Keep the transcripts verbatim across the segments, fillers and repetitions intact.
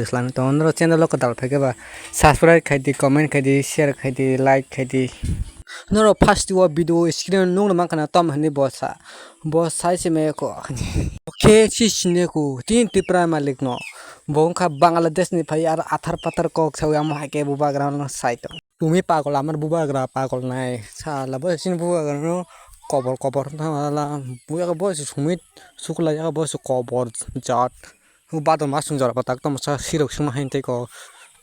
Islam to noro channel o kwtal phaikhe ba subscribe khaidi, comment khaidi, share khaidi, like khaidi. Noro first o video screen o nukna mankha na tom hinwi bo sa, bo sai se me ko. Khe si sine ko tin Tipra malik no. Bo wngkha Bangladesh ni phai ar athar pathar kok sawi amo hai khe bubagra no sai tong. Tumi pagol amar bubagra pagol nai sala bo chini bubagra no kobor kobor thala buya bo se sumit sukla ya bo se kobor jat. Badon ma sung jora patak tamo sa sirok sima hain tei ko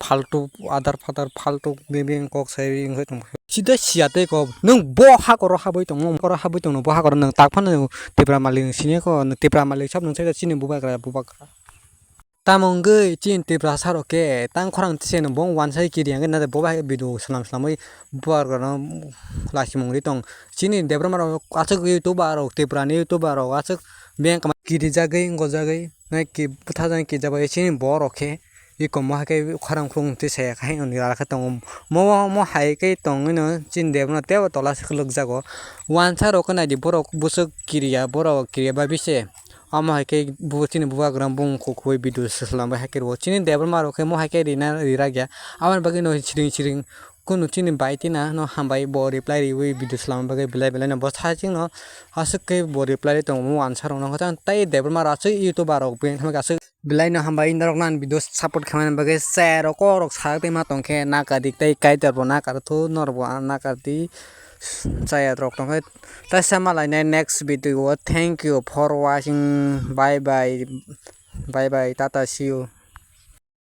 faltu adar fadar faltu bebeng kok sai wngwi tong. Sida siya tei ko nwng bo hakoro habwi tong, bo hakoro habwi tong, bo hakoro nwng tak phano Tipra malik sini ko, Tipra malik sab nwng sai chini bubagra bubagra. Tamo wngwi chini Tiprasa rok khe tang khorang tise no bo wansai kiri yang khe na bo bai video swnam swnamwi bubagra no lasimung ri tong. Chini Debbarma rok aswk YouTuber rok, Tripura ni YouTuber rok aswk beng kama kiri jagwi, wngwi jagwi, nai ki bwtha jani kiri jagwi chini bo rok khe iko mo hai khe khorang khulung twi saya khai oni lara khe tongo. Mo, mo hai khe tongwi no chini Debbarma tebo tola se khuluk jago. Wansa rok khe nai di borok bwswk kiriya, borok kiriya ba bise. Omo hai khe bo chini bubagra bung kukui video se slam bai hai khe rwo. Chini Debbarma rok khe mo hai khe rina rirak ya. Aboni bagwi no siring siring kunu chini bai tina no hambai bo reply riwi video slam bagwi belai belai no bo sa ching no aswk khe bo reply ri tongo mo wansa rok no. Tei Debbarma rok aswk YouTuber rok beng thangma aswk belai no hambai norok nan video support khaimani bagwi share rok korok sa tei ma tong khe nakar di tei kaitor bo nakar thu norok bo nakar di chaya rok tong khe. Taisa malainai next video o. Thank you for watching. Bye bye. Bye bye. Tata, see you.